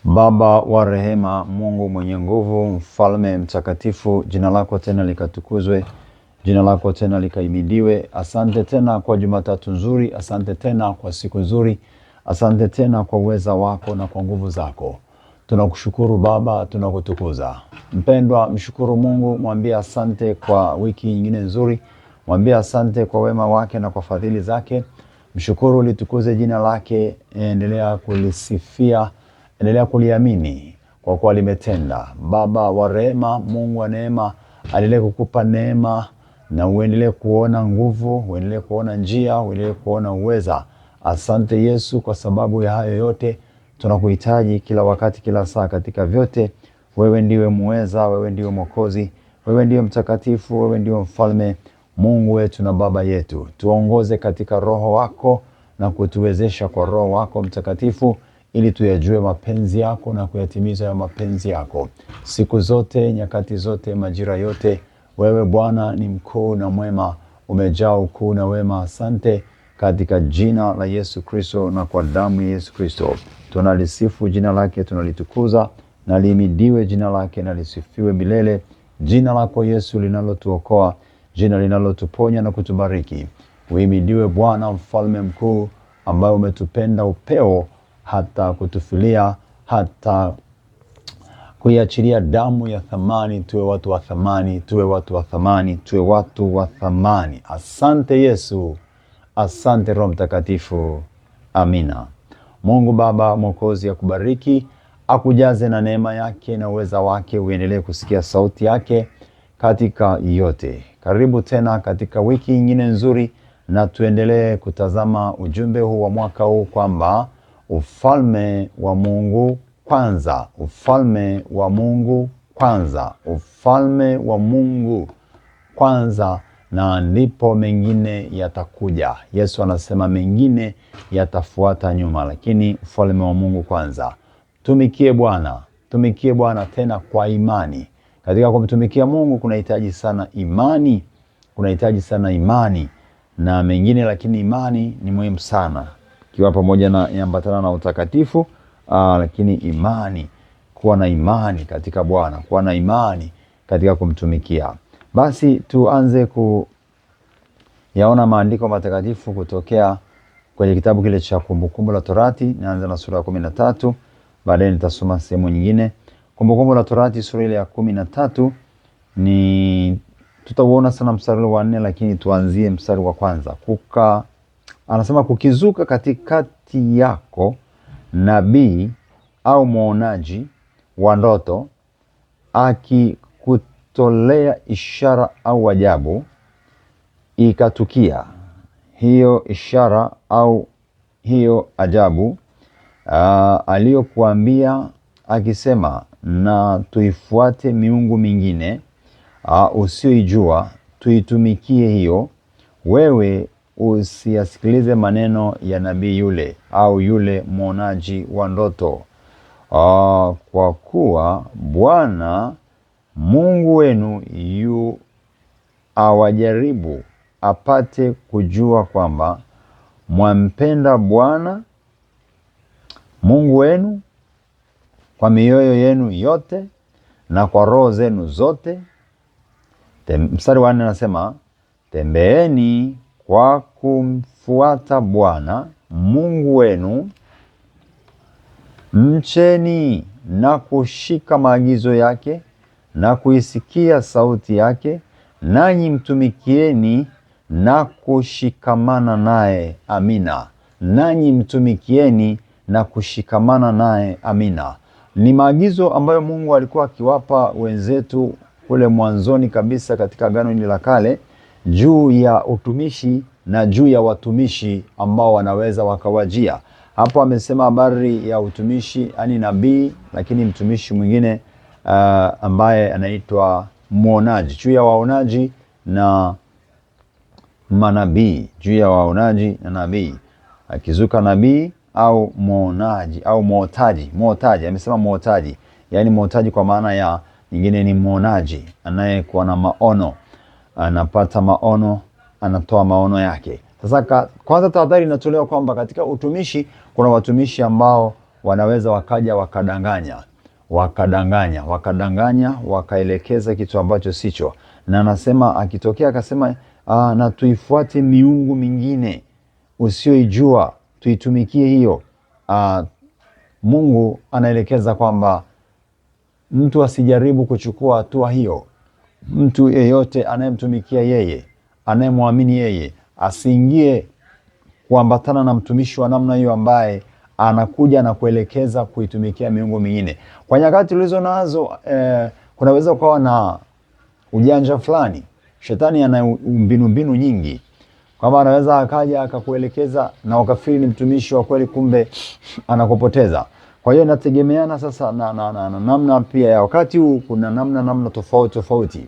Baba wa rehema, Mungu mwenye nguvu, mfalme mtakatifu, jina lako tena likatukuzwe, jina lako tena likaimidiwe. Asante tena kwa Jumatatu nzuri, asante tena kwa siku nzuri, asante tena kwa uweza wako na kwa nguvu zako. Tunakushukuru Baba, tunakutukuza. Mpendwa, mshukuru Mungu, mwambie asante kwa wiki nyingine nzuri, mwambie asante kwa wema wake na kwa fadhili zake. Mshukuru, litukuze jina lake, endelea kulisifia, endelea kuliamini kwa kuwa limetenda. Baba wa rehema, Mungu wa neema, aendelee kukupa neema na uendelee kuona nguvu, uendelee kuona njia, uendelee kuona uweza. Asante Yesu kwa sababu ya hayo yote. Tunakuhitaji kila wakati, kila saa, katika vyote. Wewe ndiwe muweza, wewe ndiwe Mwokozi, wewe ndiwe mtakatifu, wewe ndiwe mfalme, Mungu wetu na Baba yetu. Tuongoze katika Roho wako na kutuwezesha kwa Roho wako Mtakatifu ili tuyajue mapenzi yako na kuyatimiza ya mapenzi yako siku zote, nyakati zote, majira yote. Wewe Bwana ni mkuu na mwema, umejaa ukuu na wema. Asante katika jina la Yesu Kristo na kwa damu ya Yesu Kristo tunalisifu jina lake, tunalitukuza na lihimidiwe jina lake na lisifiwe milele. Jina lako Yesu linalotuokoa, jina linalotuponya na kutubariki. Uhimidiwe Bwana mfalme mkuu, ambaye umetupenda upeo hata kutufilia, hata kuiachilia damu ya thamani. Tuwe watu wa thamani, tuwe watu wa thamani, tuwe watu wa thamani. Asante Yesu, asante Roho Mtakatifu. Amina. Mungu Baba Mwokozi akubariki, akujaze na neema yake na uweza wake, uendelee kusikia sauti yake katika yote. Karibu tena katika wiki nyingine nzuri, na tuendelee kutazama ujumbe huu wa mwaka huu kwamba ufalme wa Mungu kwanza, ufalme wa Mungu kwanza, ufalme wa Mungu kwanza, na ndipo mengine yatakuja. Yesu anasema mengine yatafuata nyuma, lakini ufalme wa Mungu kwanza. Tumikie Bwana, tumikie Bwana tena kwa imani. Katika kumtumikia Mungu kunahitaji sana imani, kunahitaji sana imani na mengine, lakini imani ni muhimu sana, ikiwa pamoja na ambatana na utakatifu. Lakini imani, kuwa na imani katika Bwana, kuwa na imani katika kumtumikia. Basi tuanze kuyaona maandiko matakatifu kutokea kwenye kitabu kile cha Kumbukumbu la Torati. Nianze na sura ya 13, baadaye nitasoma sehemu nyingine. Kumbukumbu la Torati sura ile ya 13 ni tutauona sana mstari wa 4, lakini tuanzie mstari wa kwanza. Anasema kukizuka katikati yako nabii au mwonaji wa ndoto akikutolea ishara au ajabu, ikatukia hiyo ishara au hiyo ajabu aliyokuambia akisema, na tuifuate miungu mingine usioijua, tuitumikie hiyo, wewe usiyasikilize maneno ya nabii yule au yule mwonaji wa ndoto, kwa kuwa Bwana Mungu wenu yu awajaribu apate kujua kwamba mwampenda Bwana Mungu wenu kwa mioyo yenu yote na kwa roho zenu zote. Mstari wa 4 anasema tembeeni kwa kumfuata Bwana Mungu wenu, mcheni na kushika maagizo yake na kuisikia sauti yake, nanyi mtumikieni na kushikamana naye. Amina. Nanyi mtumikieni na kushikamana naye. Amina. Ni maagizo ambayo Mungu alikuwa akiwapa wenzetu kule mwanzoni kabisa katika Agano hili la Kale juu ya utumishi na juu ya watumishi ambao wanaweza wakawajia. Hapo amesema habari ya utumishi, yani nabii, lakini mtumishi mwingine ambaye anaitwa mwonaji, juu ya waonaji na manabii, juu ya waonaji na nabii. Akizuka nabii au mwonaji au mwotaji, mwotaji, amesema mwotaji, yani mwotaji kwa maana ya nyingine ni mwonaji anayekuwa na maono, anapata maono, anatoa maono yake. Sasa kwanza tahadhari inatolewa kwamba katika utumishi kuna watumishi ambao wanaweza wakaja wakadanganya, wakadanganya, wakadanganya, wakaelekeza kitu ambacho sicho. Na anasema akitokea akasema, na tuifuate miungu mingine usioijua, tuitumikie hiyo. Mungu anaelekeza kwamba mtu asijaribu kuchukua hatua hiyo. Mtu yeyote anayemtumikia yeye, anayemwamini yeye, asiingie kuambatana na mtumishi wa namna hiyo ambaye anakuja na kuelekeza kuitumikia miungu mingine. Kwa nyakati tulizo nazo, kunaweza kuwa na ujanja fulani. Shetani ana mbinu nyingi, kwamba anaweza akaja akakuelekeza na ukafikiri ni mtumishi wa kweli, kumbe anakupoteza. Kwa hiyo inategemeana sasa na namna pia ya wakati huu, kuna namna tofauti tofauti.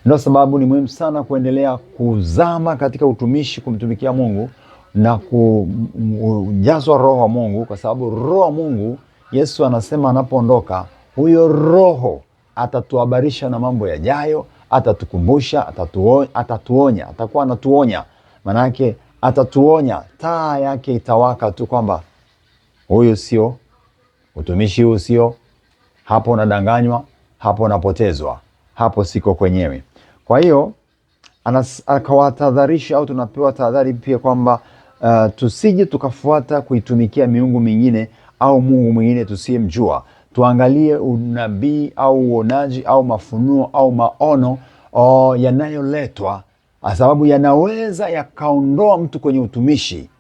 Ndio sababu ni muhimu sana kuendelea kuzama katika utumishi, kumtumikia Mungu na kujazwa Roho wa Mungu, kwa sababu Roho wa Mungu, Yesu anasema anapoondoka, huyo Roho atatuhabarisha na mambo yajayo, atatukumbusha, atatuonya, atakuwa anatuonya. Manake atatuonya, taa yake itawaka tu kwamba huyu sio utumishi, huu sio, hapo unadanganywa, hapo unapotezwa, hapo siko kwenyewe. Kwa hiyo akawatahadharisha au tunapewa tahadhari pia kwamba tusije tukafuata kuitumikia miungu mingine au mungu mwingine tusiyemjua. Tuangalie unabii au uonaji au mafunuo au maono yanayoletwa, sababu yanaweza yakaondoa mtu kwenye utumishi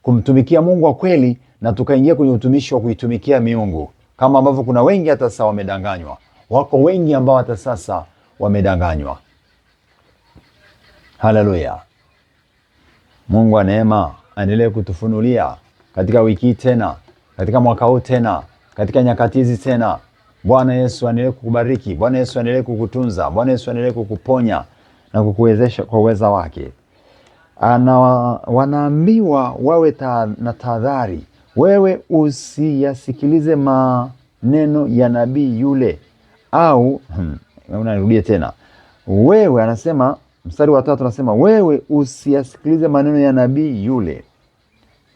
kumtumikia Mungu wa kweli, na tukaingia kwenye utumishi wa kuitumikia miungu, kama ambavyo kuna wengi hata sasa wamedanganywa. Wako wengi ambao hata sasa wamedanganywa. Haleluya! Mungu wa neema aendelee kutufunulia katika wiki hii tena, katika mwaka huu tena, katika nyakati hizi tena. Bwana Yesu aendelee kukubariki, Bwana Yesu aendelee kukutunza, Bwana Yesu aendelee kukuponya na kukuwezesha kwa uweza wake. Wanaambiwa wawe na tahadhari. Wewe usiyasikilize maneno ya nabii yule au narudia tena. Wewe anasema mstari wa 3 anasema wewe usiyasikilize maneno ya nabii yule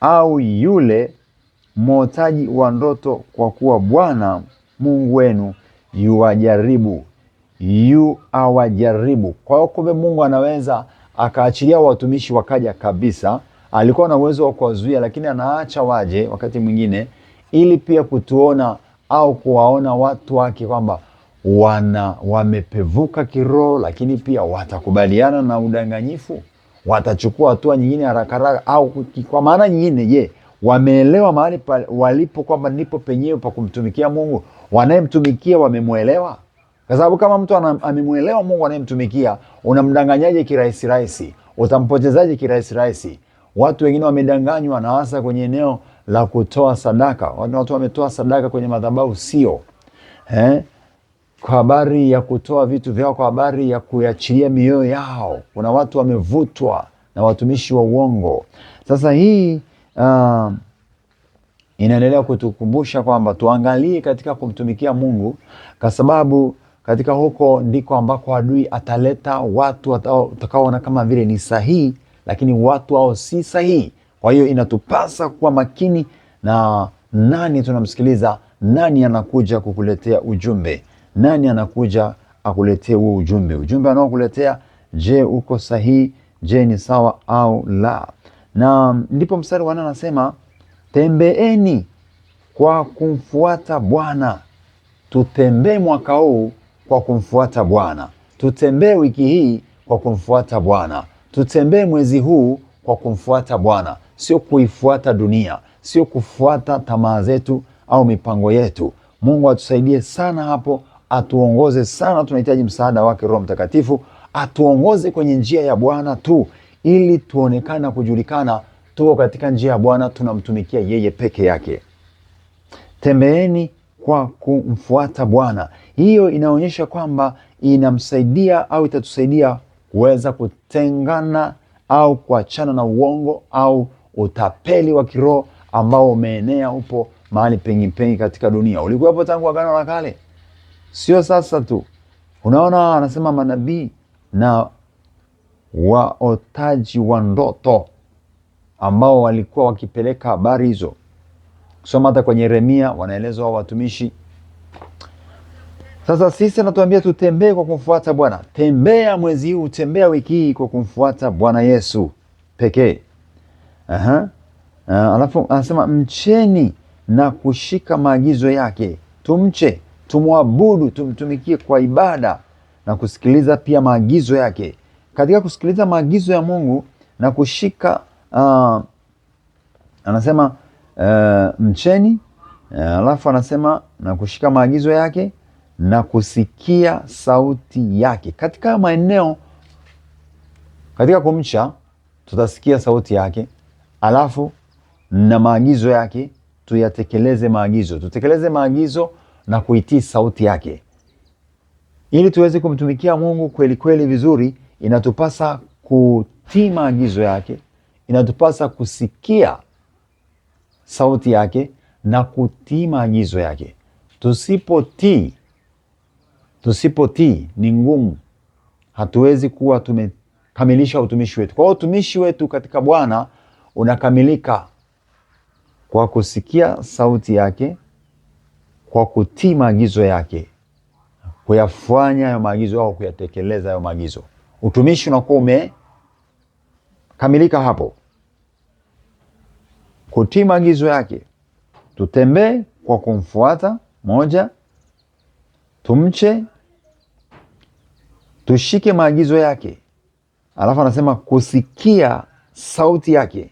au yule mwotaji wa ndoto, kwa kuwa Bwana Mungu wenu yuwajaribu, yuawajaribu. Kwa hiyo kumbe Mungu anaweza akaachilia watumishi wakaja kabisa. Alikuwa na uwezo wa kuwazuia, lakini anaacha waje wakati mwingine ili pia kutuona au kuwaona watu wake kwamba wamepevuka kiroho, lakini pia watakubaliana na udanganyifu, watachukua hatua nyingine haraka haraka, au kwa maana nyingine, je, wameelewa mahali walipo kwamba ndipo penyewe pa kumtumikia Mungu? Wanayemtumikia wamemuelewa? Kwa sababu kama mtu amemuelewa Mungu anayemtumikia, unamdanganyaje kirahisi rahisi? Utampotezaje kirahisi rahisi? Watu wengine wamedanganywa, na hasa kwenye eneo la kutoa sadaka. Watu wametoa sadaka kwenye madhabahu sio, kwa habari ya kutoa vitu vyao, kwa habari ya kuachilia mioyo yao. Kuna watu wamevutwa na watumishi wa uongo. Sasa hii inaendelea kutukumbusha kwamba tuangalie katika kumtumikia Mungu, kwa sababu katika huko ndiko ambako adui ataleta watu watakaoona kama vile ni sahihi, lakini watu hao si sahihi. Kwa hiyo inatupasa kuwa makini na nani tunamsikiliza, nani anakuja kukuletea ujumbe, nani anakuja akuletee huo ujumbe. Ujumbe anaokuletea, je, uko sahihi? Je, ni sawa au la? Na ndipo mstari wa 4 anasema tembeeni kwa kumfuata Bwana. Tutembee mwaka huu kwa kumfuata Bwana. Tutembee wiki hii kwa kumfuata Bwana. Tutembee mwezi huu kwa kumfuata Bwana, sio kuifuata dunia, sio kufuata tamaa zetu au mipango yetu. Mungu atusaidie sana hapo, atuongoze sana. Tunahitaji msaada wake Roho Mtakatifu atuongoze kwenye njia ya Bwana tu, ili tuonekane na kujulikana tuko katika njia ya Bwana, tunamtumikia yeye peke yake. Tembeeni kwa kumfuata Bwana. Hiyo inaonyesha kwamba inamsaidia au itatusaidia kuweza kutengana au kuachana na uongo au utapeli wa kiroho ambao umeenea, upo mahali pengi pengi katika dunia. Ulikuwepo tangu Agano la Kale, sio sasa tu. Unaona, anasema manabii na waotaji wa ndoto ambao walikuwa wakipeleka habari hizo. Kusoma hata kwenye Yeremia wanaelezwa hao watumishi. Sasa sisi anatuambia tutembee kwa kumfuata Bwana. Tembea mwezi huu, tembea wiki hii kwa kumfuata Bwana Yesu pekee. Aha. Alafu anasema mcheni na kushika maagizo yake. Tumche, tumwabudu, tumtumikie kwa ibada na kusikiliza pia maagizo yake. Katika kusikiliza maagizo ya Mungu na kushika anasema mcheni, alafu anasema na kushika maagizo yake na kusikia sauti yake. Katika maeneo, katika kumcha tutasikia sauti yake, alafu na maagizo yake tuyatekeleze maagizo, tutekeleze maagizo na kuitii sauti yake. Ili tuweze kumtumikia Mungu kweli kweli vizuri, inatupasa kutii maagizo yake, inatupasa kusikia sauti yake na kutii maagizo yake. Tusipotii ni ngumu, hatuwezi kuwa tumekamilisha utumishi wetu. Kwa hiyo utumishi wetu katika Bwana unakamilika kwa kusikia sauti yake, kwa kutii maagizo yake, kuyafanya hayo maagizo au kuyatekeleza hayo maagizo. Utumishi unakuwa umekamilika hapo. Kutii maagizo yake, tutembee kwa kumfuata, moja, tumche, tushike maagizo yake. Alafu anasema kusikia sauti yake.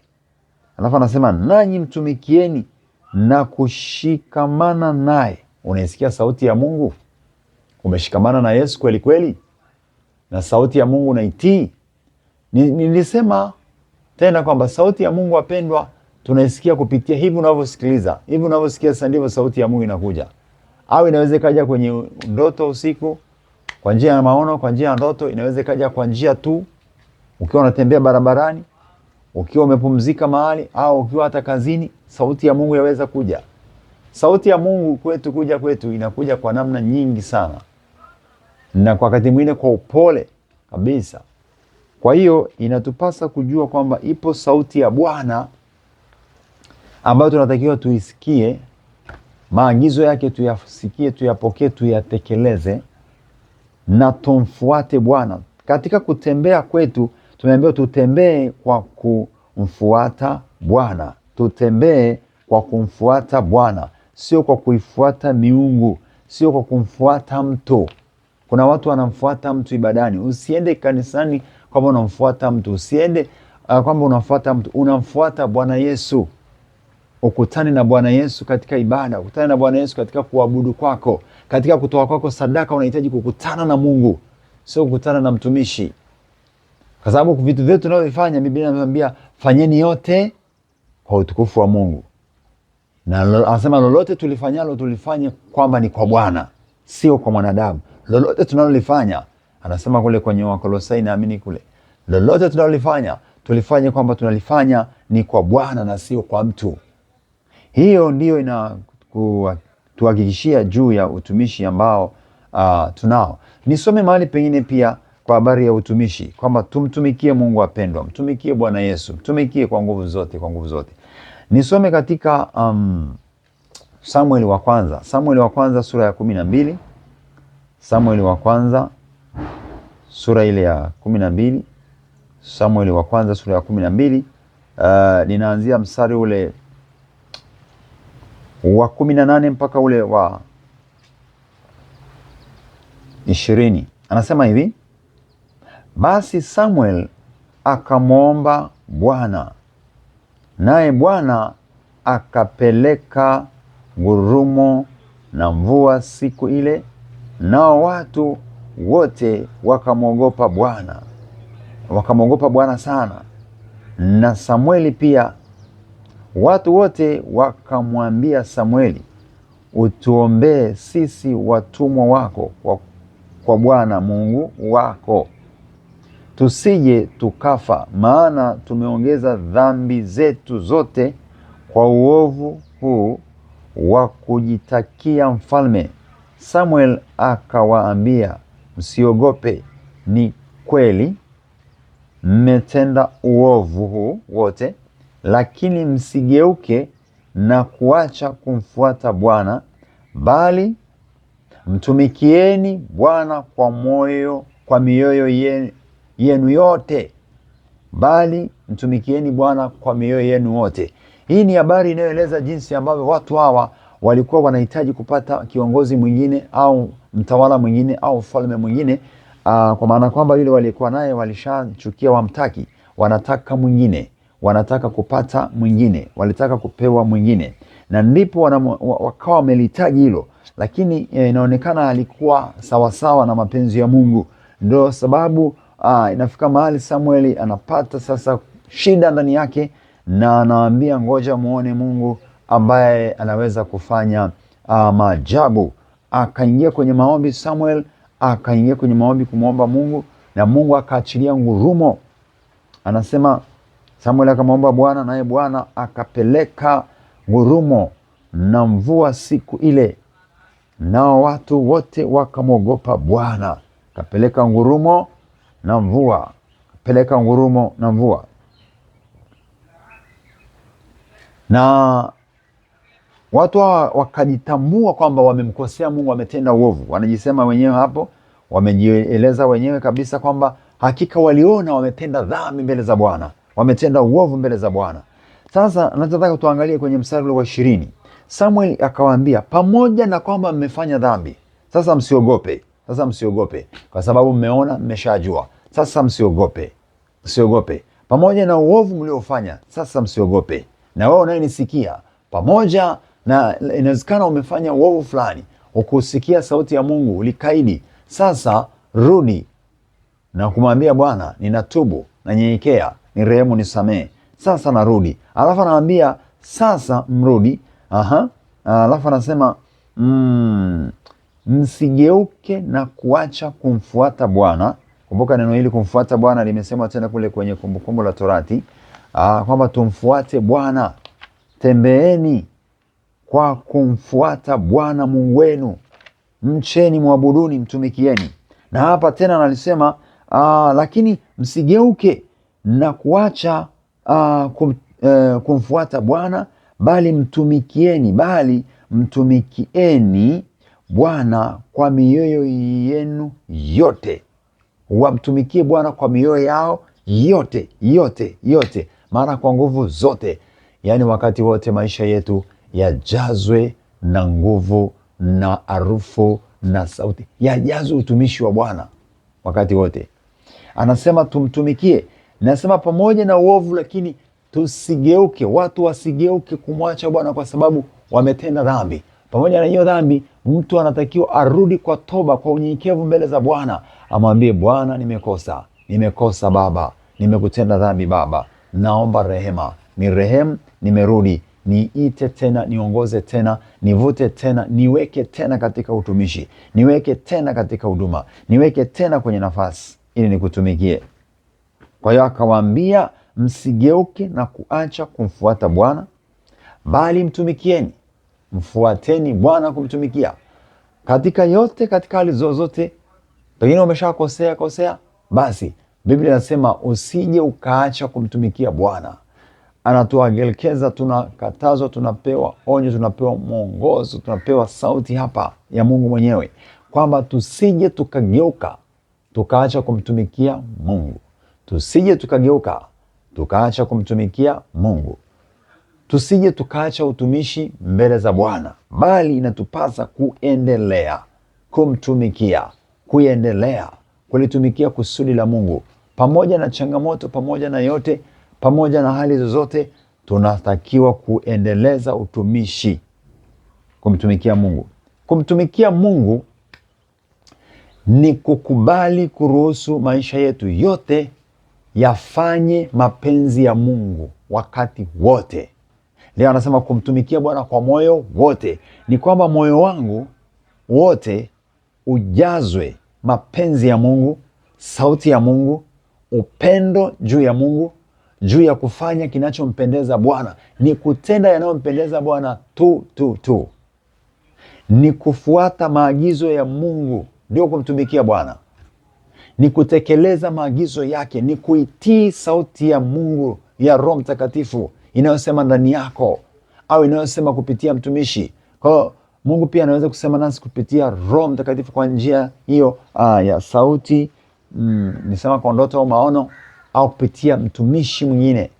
Alafu anasema nanyi mtumikieni na kushikamana naye. Unaisikia sauti ya Mungu? Umeshikamana na Yesu kweli kweli? Na sauti ya Mungu unaitii? Nilisema tena kwamba sauti ya Mungu, wapendwa, tunaisikia kupitia hivi unavyosikiliza. Hivi unavyosikia sasa ndivyo sauti ya Mungu inakuja. Au inaweza ikaja kwenye ndoto usiku, kwa njia ya maono, kwa njia ya ndoto, inaweza ikaja kwa njia tu ukiwa unatembea barabarani, ukiwa umepumzika mahali, au ukiwa hata kazini, sauti ya Mungu yaweza kuja. Sauti ya Mungu kwetu kuja kwetu inakuja kwa namna nyingi sana, na kwa wakati mwingine kwa upole kabisa. Kwa hiyo inatupasa kujua kwamba ipo sauti ya Bwana ambayo tunatakiwa tuisikie, maagizo yake tuyasikie, tuyapokee, tuyatekeleze na tumfuate Bwana. Katika kutembea kwetu tumeambiwa tutembee kwa kumfuata Bwana, tutembee kwa kumfuata Bwana, sio kwa kuifuata miungu, sio kwa kumfuata mtu. Kuna watu wanamfuata mtu ibadani. Usiende kanisani kwamba unamfuata mtu, usiende kwamba unamfuata mtu, unamfuata Bwana Yesu. Ukutane na Bwana Yesu katika ibada, ukutane na Bwana Yesu katika kuabudu kwako, katika kutoa kwako sadaka. Unahitaji kukutana na Mungu, sio kukutana na mtumishi, kwa sababu vitu vyote tunavyofanya, Biblia inatuambia fanyeni yote kwa utukufu wa Mungu, na anasema lolote tulifanyalo tulifanye kwamba ni kwa Bwana, sio kwa mwanadamu. Lolote tunalolifanya, anasema kule kwenye Wakolosai, naamini kule, lolote tunalolifanya tulifanye kwamba tunalifanya ni kwa Bwana na sio kwa mtu. Hiyo ndiyo inatuhakikishia juu ya utumishi ambao tunao. Nisome mahali pengine pia kwa habari ya utumishi, kwamba tumtumikie Mungu apendwa, mtumikie Bwana Yesu, mtumikie kwa nguvu zote, kwa nguvu zote. Nisome katika Samueli wa kwanza, Samueli wa kwanza sura ya 12, Samueli wa kwanza sura ile ya 12, Samueli wa kwanza sura ya 12, ninaanzia mstari ule wa 18 mpaka ule wa 20. Anasema hivi: basi Samuel akamwomba Bwana, naye Bwana akapeleka ngurumo na mvua siku ile, nao watu wote wakamwogopa Bwana, wakamwogopa Bwana sana. Na Samueli pia, watu wote wakamwambia Samueli, utuombee sisi watumwa wako kwa Bwana Mungu wako, tusije tukafa, maana tumeongeza dhambi zetu zote kwa uovu huu wa kujitakia mfalme. Samuel akawaambia, msiogope, ni kweli mmetenda uovu huu wote, lakini msigeuke na kuacha kumfuata Bwana, bali mtumikieni Bwana kwa moyo, kwa mioyo yenu yote, bali mtumikieni Bwana kwa mioyo yenu wote. Hii ni habari inayoeleza jinsi ambavyo watu hawa walikuwa wanahitaji kupata kiongozi mwingine au mtawala mwingine au mfalme mwingine, kwa maana kwamba yule walikuwa naye walishachukia, wamtaki, wanataka mwingine, wanataka kupata mwingine, walitaka kupewa mwingine, na ndipo wakawa wamelihitaji hilo, lakini inaonekana alikuwa sawasawa na mapenzi ya Mungu. Ndio sababu inafika mahali Samueli anapata sasa shida ndani yake, na anaambia ngoja muone Mungu ambaye anaweza kufanya maajabu. Akaingia kwenye maombi Samuel, akaingia kwenye maombi kumwomba Mungu, na Mungu akaachilia ngurumo. Anasema Samuel akamwomba Bwana, naye Bwana akapeleka ngurumo na mvua siku ile, nao watu wote wakamwogopa Bwana. Akapeleka ngurumo na mvua, peleka ngurumo na mvua. Na watu hawa wakajitambua kwamba wamemkosea Mungu, wametenda uovu. Wanajisema wenyewe hapo, wamejieleza wenyewe kabisa kwamba hakika waliona wametenda dhambi mbele za Bwana, wametenda uovu mbele za Bwana. Sasa nataka tuangalie kwenye mstari wa 20. Samuel akawaambia, pamoja na kwamba mmefanya dhambi, sasa msiogope, sasa msiogope, kwa sababu mmeona, mmeshajua. Sasa msiogope, msiogope, pamoja na uovu mliofanya, sasa msiogope. Na wewe unayenisikia, pamoja na inawezekana umefanya uovu fulani, ukusikia sauti ya Mungu, ulikaidi, sasa rudi na kumwambia Bwana, ninatubu, nanyenyekea, nirehemu, nisamee, sasa narudi. Alafu anaambia sasa mrudi. Aha. Alafu anasema msigeuke na kuacha kumfuata Bwana. Kumbuka neno hili kumfuata Bwana limesemwa tena kule kwenye Kumbukumbu la Torati, kwamba tumfuate Bwana, tembeeni kwa kumfuata Bwana Mungu wenu, mcheni, mwabuduni, mtumikieni. Na hapa tena analisema lakini msigeuke na kuacha kumfuata Bwana, bali mtumikieni, bali mtumikieni Bwana kwa mioyo yenu yote. Wamtumikie Bwana kwa mioyo yao yote yote yote, maana kwa nguvu zote. Yaani wakati wote maisha yetu yajazwe na nguvu na harufu na sauti, yajazwe utumishi wa Bwana wakati wote. Anasema tumtumikie, nasema pamoja na uovu, lakini tusigeuke, watu wasigeuke kumwacha Bwana kwa sababu wametenda dhambi. Pamoja na hiyo dhambi, mtu anatakiwa arudi kwa toba, kwa unyenyekevu mbele za Bwana, amwambie Bwana, nimekosa, nimekosa Baba, nimekutenda dhambi Baba, naomba rehema, ni rehemu, nimerudi, niite tena, niongoze tena, nivute tena, niweke tena katika utumishi, niweke tena katika huduma, niweke tena kwenye nafasi ili nikutumikie. Kwa hiyo akawaambia, msigeuke na kuacha kumfuata Bwana, bali mtumikieni, mfuateni Bwana kumtumikia katika yote, katika hali zozote. Pengine umeshakosea kosea, basi Biblia inasema usije ukaacha kumtumikia Bwana. Anatuelekeza, tunakatazwa, tunapewa onyo, tunapewa mwongozo, tunapewa sauti hapa ya Mungu mwenyewe kwamba tusije tukageuka tukaacha kumtumikia Mungu, tusije tukageuka tukaacha kumtumikia Mungu, tusije tukaacha utumishi mbele za Bwana, bali inatupasa kuendelea kumtumikia, kuendelea kulitumikia kusudi la Mungu pamoja na changamoto, pamoja na yote, pamoja na hali zozote, tunatakiwa kuendeleza utumishi, kumtumikia Mungu. Kumtumikia Mungu ni kukubali kuruhusu maisha yetu yote yafanye mapenzi ya Mungu wakati wote. Leo anasema kumtumikia Bwana kwa moyo wote, ni kwamba moyo wangu wote ujazwe mapenzi ya Mungu, sauti ya Mungu, upendo juu ya Mungu, juu ya kufanya kinachompendeza Bwana, ni kutenda yanayompendeza Bwana tu tu tu, ni kufuata maagizo ya Mungu, ndio kumtumikia Bwana, ni kutekeleza maagizo yake, ni kuitii sauti ya Mungu ya Roho Mtakatifu inayosema ndani yako, au inayosema kupitia mtumishi. Kwa hiyo Mungu pia anaweza kusema nasi kupitia Roho Mtakatifu kwa njia hiyo ya sauti, nisema kwa ndoto au maono, au kupitia mtumishi mwingine.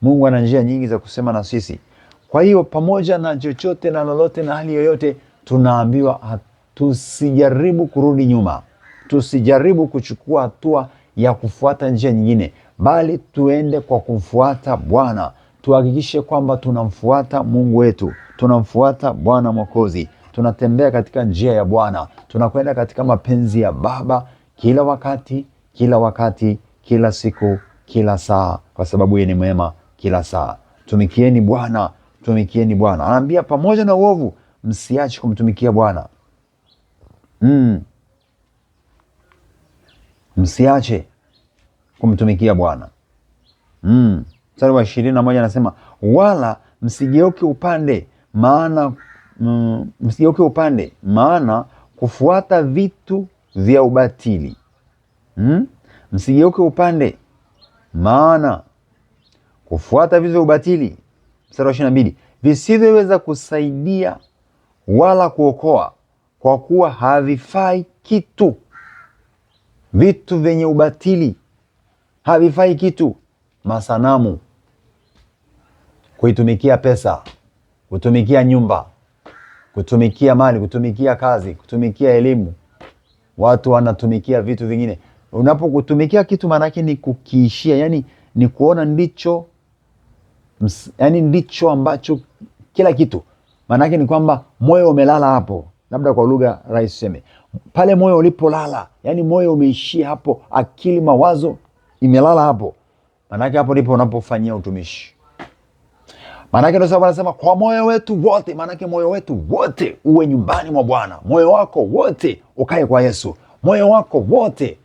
Mungu ana njia nyingi za kusema na sisi. Kwa hiyo pamoja na chochote na lolote na hali yoyote, tunaambiwa tusijaribu kurudi nyuma, tusijaribu kuchukua hatua ya kufuata njia nyingine, bali tuende kwa kumfuata Bwana. Tuhakikishe kwamba tunamfuata Mungu wetu, tunamfuata Bwana Mwokozi, tunatembea katika njia ya Bwana, tunakwenda katika mapenzi ya Baba kila wakati, kila wakati, kila siku, kila saa, kwa sababu yeye ni mwema kila saa. Tumikieni Bwana, tumikieni Bwana. Anaambia pamoja na uovu msiache kumtumikia Bwana. Msiache kumtumikia Bwana. Mstari wa 21 anasema wala msigeuke upande, maana msigeuke upande, maana kufuata vitu vya ubatili. Msigeuke upande, maana kufuata vitu vya ubatili. Mstari wa 22, visivyoweza kusaidia wala kuokoa, kwa kuwa havifai kitu. Vitu vyenye ubatili havifai kitu. Masanamu, kuitumikia pesa, kutumikia nyumba, kutumikia mali, kutumikia kazi, kutumikia elimu. Watu wanatumikia vitu vingine. Unapokutumikia kitu, maana yake ni kukiishia, yani ni kuona ndicho, yani ndicho ambacho kila kitu. Maana yake ni kwamba moyo umelala hapo, labda kwa lugha rahisi tuseme pale moyo ulipolala, yani moyo umeishia hapo, akili, mawazo imelala hapo. Maana yake hapo ndipo unapofanyia utumishi. Maana yake ndio sababu anasema kwa moyo wetu wote. Maana yake moyo wetu wote uwe nyumbani mwa Bwana, moyo wako wote ukae kwa Yesu, moyo wako wote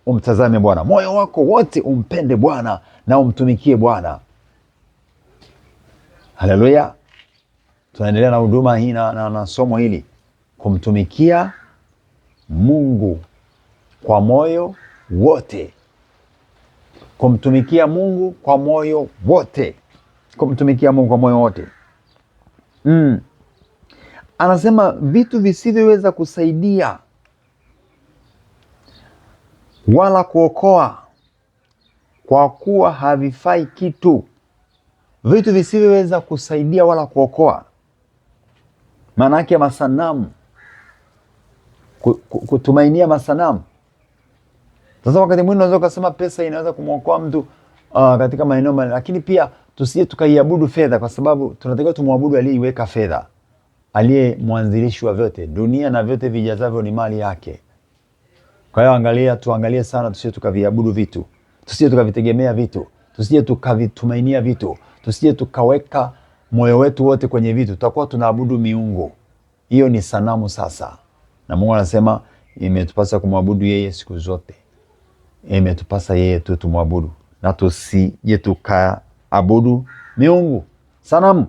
umtazame Bwana, moyo wako wote umpende Bwana na umtumikie Bwana. Haleluya! Tunaendelea na huduma hii na somo hili, kumtumikia Mungu kwa moyo wote, kumtumikia Mungu kwa moyo wote, kumtumikia Mungu kwa moyo wote. Anasema vitu visivyoweza kusaidia wala kuokoa, kwa kuwa havifai kitu. Vitu visivyoweza kusaidia wala kuokoa, maana yake masanamu, kutumainia masanamu. Sasa wakati mwingine unaweza ukasema pesa inaweza kumwokoa mtu katika maeneo mbalimbali, lakini pia tusije tukaiabudu fedha, kwa sababu tunatakiwa tumwabudu aliyeiweka fedha, aliye mwanzilishi wa vyote. Dunia na vyote vijazavyo ni mali yake. Kwa hiyo angalia, tuangalie sana tusije tukaviabudu vitu, tusije tukavitegemea vitu, tusije tukavitumainia vitu, tusije tukaweka moyo wetu wote kwenye vitu, tutakuwa tunaabudu miungu. Hiyo ni sanamu sasa. Na Mungu anasema imetupasa kumwabudu yeye siku zote, imetupasa yeye tu tumwabudu na tusije tukaabudu miungu, sanamu.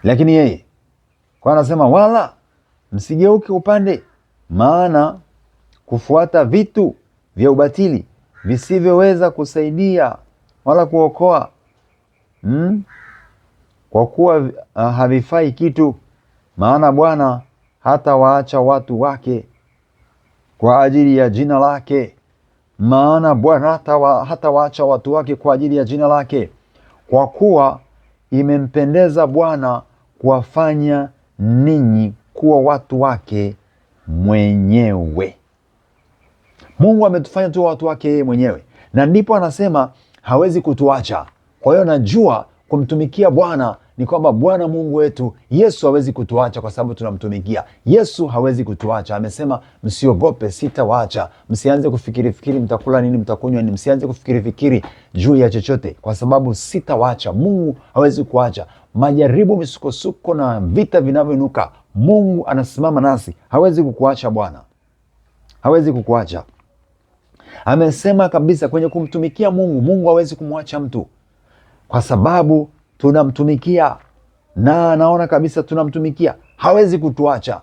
Lakini yeye kwa anasema wala msigeuke upande, maana kufuata vitu vya ubatili visivyoweza kusaidia wala kuokoa, kwa kuwa havifai kitu. Maana Bwana hata waacha watu wake kwa ajili ya jina lake. Maana Bwana hata waacha watu wake kwa ajili ya jina lake, kwa kuwa imempendeza Bwana kuwafanya ninyi kuwa watu wake mwenyewe. Mungu ametufanya tu watu wake yeye mwenyewe, na ndipo anasema hawezi kutuacha. Kwa hiyo najua kumtumikia Bwana ni kwamba Bwana Mungu wetu Yesu hawezi kutuacha kwa sababu tunamtumikia Yesu. Hawezi kutuacha, amesema msiogope, sitawaacha. Msianze kufikiri fikiri mtakula nini, mtakunywa nini, msianze kufikiri fikiri juu ya chochote, kwa sababu sitawaacha. Mungu hawezi kuacha. Majaribu, misukosuko na vita vinavyoinuka, Mungu anasimama nasi, hawezi kukuacha. Bwana hawezi kukuacha. Amesema kabisa kwenye kumtumikia Mungu, Mungu hawezi kumwacha mtu kwa sababu tunamtumikia na anaona kabisa tunamtumikia, hawezi kutuacha,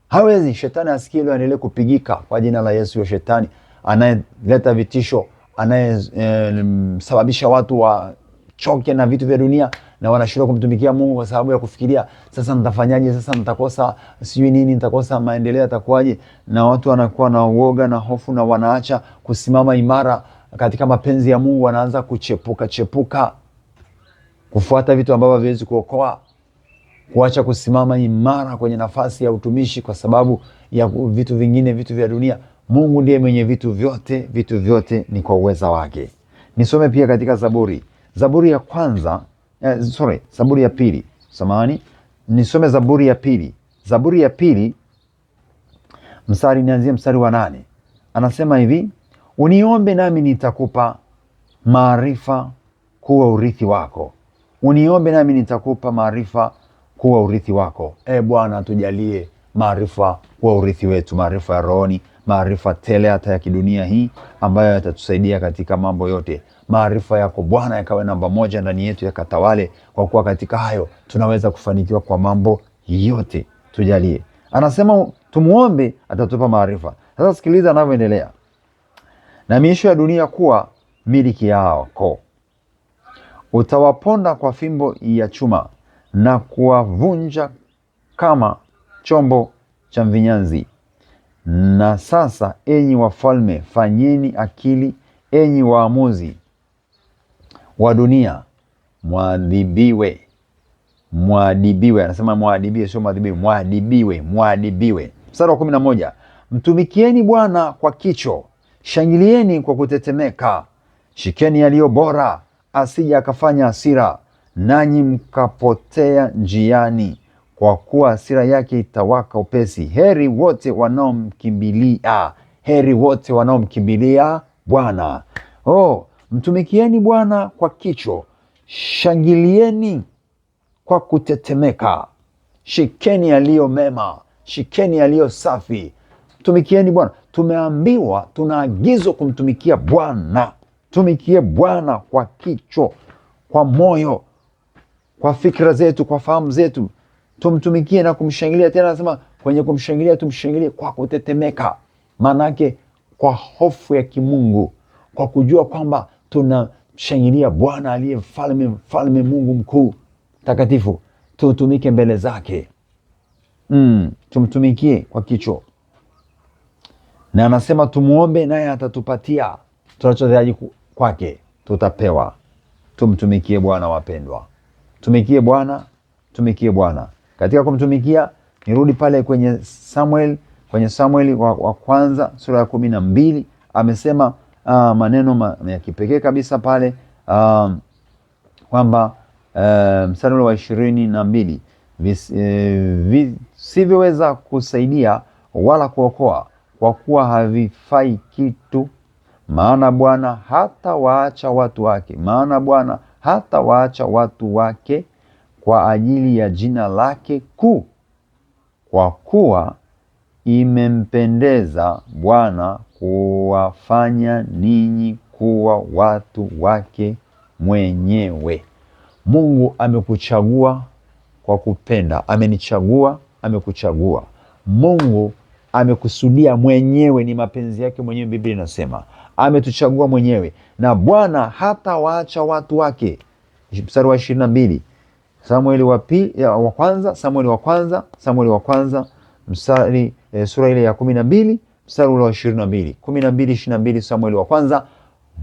hawezi. Shetani asikie hilo, aendelee kupigika kwa jina la Yesu. Shetani anayeleta vitisho, anayesababisha watu wachoke na vitu vya dunia na wanashindwa kumtumikia Mungu kwa sababu ya kufikiria, sasa nitafanyaje? Sasa nitakosa sijui nini, nitakosa maendeleo, yatakuwaje? Na watu wanakuwa na uoga na hofu, na wanaacha kusimama imara katika mapenzi ya Mungu, wanaanza kuchepuka chepuka, kufuata vitu ambavyo haviwezi kuokoa, kuacha kusimama imara kwenye nafasi ya utumishi kwa sababu ya vitu vingine, vitu vya dunia. Mungu ndiye mwenye vitu vyote, vitu vyote ni kwa uweza wake. Nisome pia katika Zaburi, Zaburi ya kwanza, sorry, Zaburi ya pili, samahani, nisome Zaburi ya pili, Zaburi ya pili mstari, nianzie mstari wa 8. Anasema hivi: uniombe nami nitakupa maarifa kuwa urithi wako, uniombe nami nitakupa maarifa kuwa urithi wako. E Bwana, tujalie maarifa kuwa urithi wetu, maarifa ya rohoni, maarifa tele hata ya kidunia hii ambayo yatatusaidia katika mambo yote. Maarifa yako Bwana yakawe namba moja ndani yetu, yakatawale, kwa kuwa katika hayo tunaweza kufanikiwa kwa mambo yote. Tujalie. Anasema tumuombe, atatupa maarifa. Sasa sikiliza anavyoendelea: na miisho ya dunia kuwa miliki yako, utawaponda kwa fimbo ya chuma na kuwavunja kama chombo cha mvinyanzi. Na sasa, enyi wafalme, fanyeni akili, enyi waamuzi wa dunia, mwadhibiwe. Mwadibiwe, anasema mwadibiwe, sio mwadhibiwe, mwadibiwe, mwadibiwe. Mstari wa 11, mtumikieni Bwana kwa kicho, shangilieni kwa kutetemeka, shikeni yaliyo bora, asije akafanya hasira, nanyi mkapotea njiani, kwa kuwa hasira yake itawaka upesi. Heri wote wanaomkimbilia, heri wote wanaomkimbilia Bwana. Oh, mtumikieni Bwana kwa kicho, shangilieni kwa kutetemeka, shikeni yaliyo mema, shikeni yaliyo safi, tumikieni Bwana. Tumeambiwa, tunaagizwa kumtumikia Bwana. Tumikie Bwana kwa kicho, kwa moyo, kwa fikra zetu, kwa fahamu zetu, tumtumikie na kumshangilia. Tena anasema kwenye kumshangilia, tumshangilie kwa kutetemeka, maanake kwa hofu ya kimungu, kwa kujua kwamba tunamshangilia Bwana aliye mfalme, mfalme Mungu mkuu takatifu. Tutumike mbele zake, tumtumikie kwa kicho. Na anasema tumuombe, naye atatupatia tunachohitaji kwake, tutapewa. Tumtumikie Bwana wapendwa, tumikie Bwana, tumikie Bwana. Katika kumtumikia, nirudi pale kwenye Samuel, kwenye Samueli wa kwanza sura ya 12, amesema maneno ya kipekee kabisa pale, kwamba mstari wa 22, visivyoweza kusaidia wala kuokoa, kwa kuwa havifai kitu, maana Bwana hata waacha watu wake, maana Bwana hata waacha watu wake kwa ajili ya jina lake kuu, kwa kuwa imempendeza Bwana kuwafanya ninyi kuwa watu wake mwenyewe. Mungu amekuchagua kwa kupenda, amenichagua, amekuchagua. Mungu amekusudia mwenyewe, ni mapenzi yake mwenyewe. Biblia inasema ametuchagua mwenyewe, na Bwana hata waacha watu wake. Mstari wa 22, Samueli wa pili, wa kwanza, Samueli wa kwanza, Samueli wa kwanza mstari sura ile ya 12 mstari ule wa 22, 12 22, Samueli wa kwanza.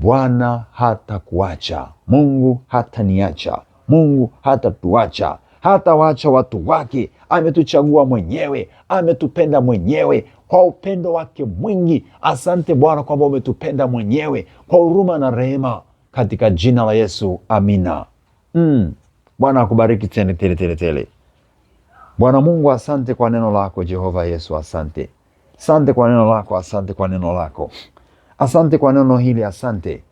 Bwana hatakuacha, Mungu hataniacha, Mungu hatatuacha, hatawaacha watu wake. Ametuchagua mwenyewe, ametupenda mwenyewe kwa upendo wake mwingi. Asante Bwana kwamba umetupenda mwenyewe kwa huruma na rehema, katika jina la Yesu, amina. Bwana akubariki tele tele tele tele. Bwana Mungu, asante kwa neno lako Jehova Yesu, asante. Asante kwa neno lako, asante kwa neno lako, asante kwa neno hili, asante.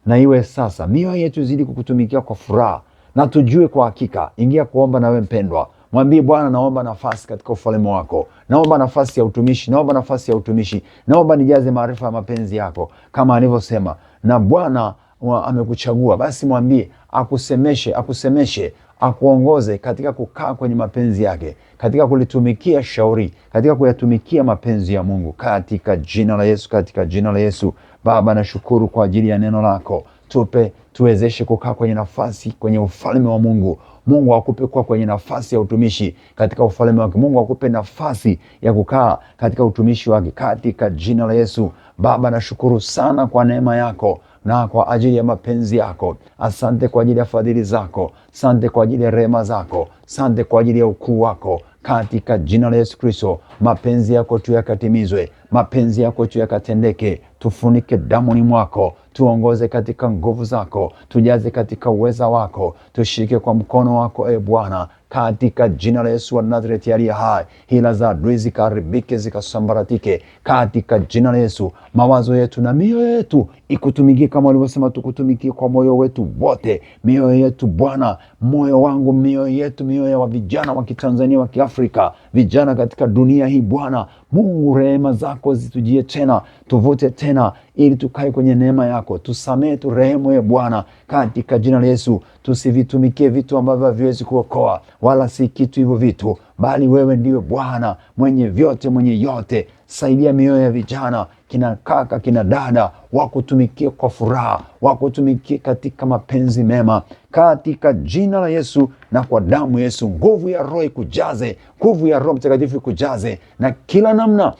Na iwe sasa mioyo yetu izidi kukutumikia kwa furaha, na tujue kwa hakika. Ingia kuomba nawe mpendwa, mwambie Bwana, naomba nafasi katika ufalme wako, naomba nafasi ya utumishi, naomba nafasi ya utumishi, naomba nijaze maarifa ya mapenzi yako kama alivyosema. Na Bwana amekuchagua, basi mwambie akusemeshe, akusemeshe, akuongoze katika kukaa kwenye mapenzi yake, katika kulitumikia shauri, katika kuyatumikia mapenzi ya Mungu, katika jina la Yesu, katika jina la Yesu. Baba, nashukuru kwa ajili ya neno lako. Tupe, tuwezeshe kukaa kwenye nafasi kwenye ufalme wa Mungu. Mungu akupe kuwa kwenye nafasi ya utumishi katika ufalme wake. Mungu akupe nafasi ya kukaa katika utumishi wake katika jina la Yesu. Baba, nashukuru sana kwa neema yako na kwa ajili ya mapenzi yako. Asante kwa ajili ya fadhili zako, asante kwa ajili ya rehema zako, asante kwa ajili ya ukuu wako katika jina la Yesu Kristo. Mapenzi yako tu yakatimizwe, mapenzi yako tu yakatendeke. Tufunike damuni mwako, tuongoze katika nguvu zako, tujaze katika uweza wako, tushike kwa mkono wako, e Bwana, katika jina la Yesu wa Nazareti aliye hai. Hila za adui zikaharibike, zikasambaratike katika jina la Yesu. Mawazo yetu na mioyo yetu ikutumikie kama walivyosema, tukutumikie kwa moyo wetu wote, mioyo yetu Bwana, moyo wangu, mioyo yetu, mioyo ya vijana wa Kitanzania, wa Kiafrika, vijana katika dunia hii Bwana Mungu, rehema zako zitujie tena, tuvute tena, ili tukae kwenye neema yako. Tusamehe, turehemu ye Bwana, katika jina la Yesu. Tusivitumikie vitu ambavyo haviwezi kuokoa, wala si kitu hivyo vitu, bali wewe ndiwe Bwana mwenye vyote, mwenye yote. Saidia mioyo ya vijana, kina kaka, kina dada, wakutumikie kwa furaha, wakutumikie katika mapenzi mema, katika jina la Yesu na kwa damu Yesu. Nguvu ya Roho ikujaze, nguvu ya Roho Mtakatifu ikujaze na kila namna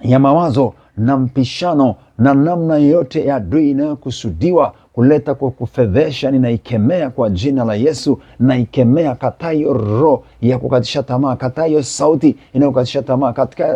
ya mawazo na mpishano na namna yoyote ya adui inayokusudiwa kuleta kwa kufedhesha, ninaikemea kwa jina la Yesu. Naikemea, kataa hiyo roho ya kukatisha tamaa, kataa hiyo sauti inayokatisha tamaa,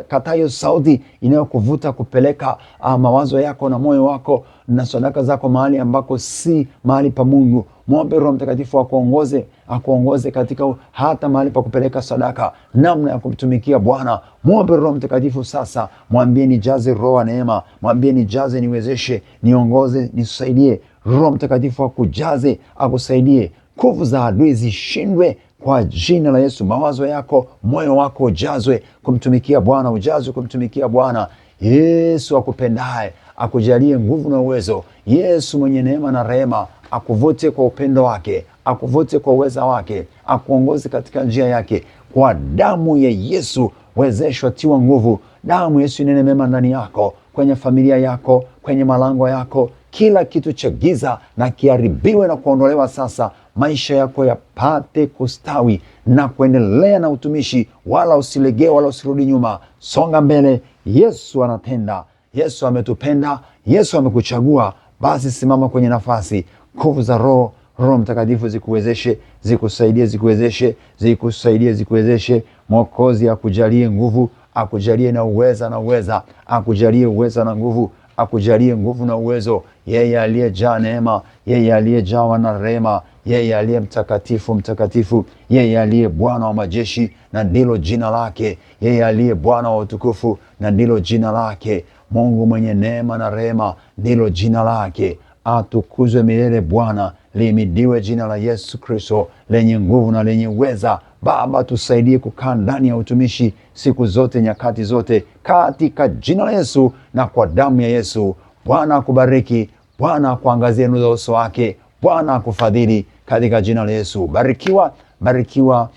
kataa hiyo sauti inayokuvuta kupeleka mawazo yako na moyo wako na sadaka zako mahali ambako si mahali pa Mungu. Mwombe Roho Mtakatifu akuongoze, akuongoze katika hata mahali pa kupeleka sadaka, namna ya kumtumikia Bwana. Mwombe Roho Mtakatifu sasa, mwambie nijaze roho wa neema, mwambie nijaze, niwezeshe, niongoze, nisaidie. Roho Mtakatifu akujaze, akusaidie, nguvu za adui zishindwe kwa jina la Yesu. Mawazo yako, moyo wako ujazwe kumtumikia Bwana, ujazwe kumtumikia Bwana. Yesu akupendaye akujalie nguvu na uwezo. Yesu mwenye neema na rehema akuvute kwa upendo wake, akuvute kwa uweza wake, akuongoze katika njia yake. Kwa damu ya Yesu wezeshwa, tiwa nguvu. Damu ya Yesu inene mema ndani yako, kwenye familia yako, kwenye malango yako. Kila kitu cha giza na kiharibiwe na kuondolewa sasa, maisha yako yapate kustawi na kuendelea na utumishi, wala usilegee wala usirudi nyuma. Songa mbele. Yesu anatenda, Yesu ametupenda, Yesu amekuchagua. Basi simama kwenye nafasi. Nguvu za Roho Mtakatifu zikuwezeshe, zikusaidie, zikuwezeshe, zikusaidie, zikuwezeshe. Mwokozi akujalie nguvu, akujalie na uweza na uweza, akujalie uweza na nguvu, akujalie nguvu na uwezo. Yeye aliyejaa neema, yeye aliyejawa na rehema, yeye aliye mtakatifu mtakatifu, yeye aliye Bwana wa majeshi na ndilo jina lake, yeye aliye Bwana wa utukufu na ndilo jina lake, Mungu mwenye neema na rehema ndilo jina lake. Atukuzwe milele Bwana, lihimidiwe jina la Yesu Kristo lenye nguvu na lenye uweza. Baba, tusaidie kukaa ndani ya utumishi siku zote, nyakati zote, katika jina la Yesu na kwa damu ya Yesu. Bwana akubariki, Bwana akuangazie nuru za uso wake, Bwana akufadhili katika jina la Yesu. Barikiwa, barikiwa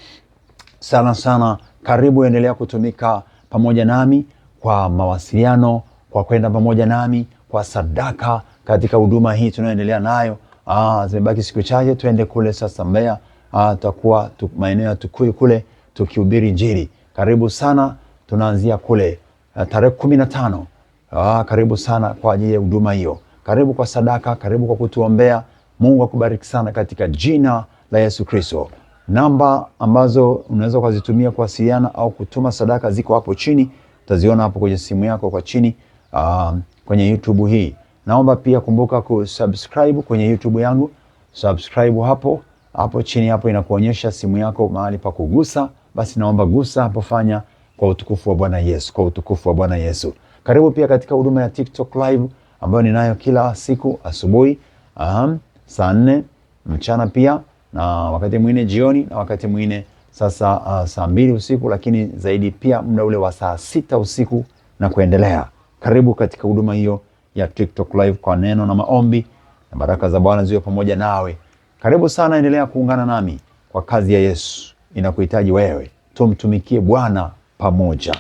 sana sana. Karibu, endelea kutumika pamoja nami kwa mawasiliano, kwa kwenda pamoja nami kwa sadaka katika huduma hii tunayoendelea nayo. Zimebaki siku chache tuende kule sasa Mbeya. Tutakuwa maeneo ya Tukuyu kule tukihubiri Injili. Karibu sana, tunaanzia kule tarehe 15. Karibu sana kwa ajili ya huduma hiyo. Karibu kwa sadaka, karibu kwa kutuombea. Mungu akubariki sana katika jina la Yesu Kristo. Namba ambazo unaweza kuzitumia kuwasiliana au kutuma sadaka ziko hapo chini, utaziona hapo kwenye simu yako kwa chini, kwenye YouTube hii. Naomba pia kumbuka kusubscribe kwenye YouTube yangu. Subscribe hapo hapo chini hapo inakuonyesha simu yako mahali pa kugusa, basi naomba gusa hapo, fanya kwa utukufu wa Bwana Yesu, kwa utukufu wa Bwana Yesu. Karibu pia katika huduma ya TikTok live ambayo ninayo kila siku asubuhi, saa 4 mchana pia na wakati mwingine jioni na wakati mwingine sasa saa 2 usiku, lakini zaidi pia muda ule wa saa 6 usiku na kuendelea. Karibu katika huduma hiyo ya TikTok live kwa neno na maombi, na baraka za Bwana ziwe pamoja nawe. Karibu sana, endelea kuungana nami kwa kazi ya Yesu. Inakuhitaji wewe, tumtumikie Bwana pamoja.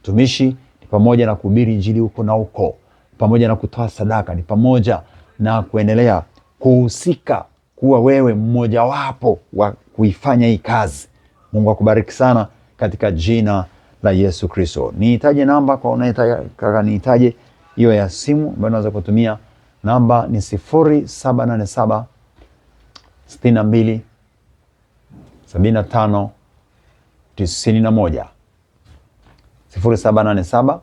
Tumishi ni pamoja na kuhubiri Injili huko na huko, pamoja na kutoa sadaka, ni pamoja na kuendelea kuhusika kuwa wewe mmojawapo wa kuifanya hii kazi. Mungu akubariki sana katika jina la Yesu Kristo. Nihitaje namba kwa unayetaka nihitaje hiyo ya simu ambayo unaweza kutumia. Namba ni 0787 62 75 91, 0787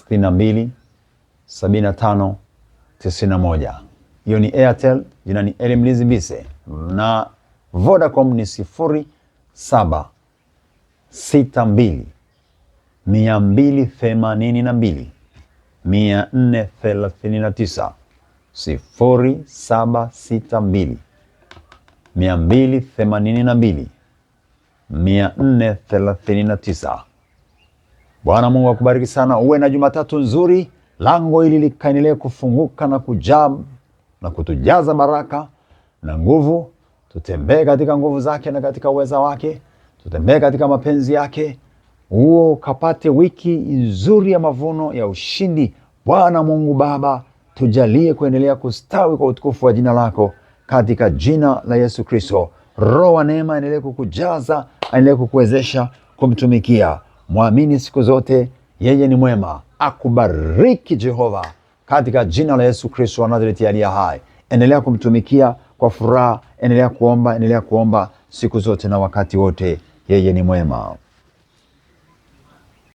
62 75 91. Hiyo ni Airtel, jina ni Eli Mlinzi Mbise, na Vodacom ni 0762 282 439, 0762 282 439. Bwana Mungu akubariki sana, uwe na Jumatatu nzuri. Lango hili likaendelee kufunguka na kujaa na kutujaza baraka na nguvu. Tutembee katika nguvu zake na katika uweza wake, tutembee katika mapenzi yake. Huo ukapate wiki nzuri ya mavuno ya ushindi. Bwana Mungu Baba, tujalie kuendelea kustawi kwa utukufu wa jina lako katika jina la Yesu Kristo. Roho wa neema aendelee kukujaza, aendelee kukuwezesha kumtumikia. Mwamini siku zote, yeye ni mwema. Akubariki Jehova katika jina la Yesu Kristo wa Nazareti aliye hai. Endelea kumtumikia kwa furaha, endelea kuomba, endelea kuomba siku zote na wakati wote. Yeye ni mwema.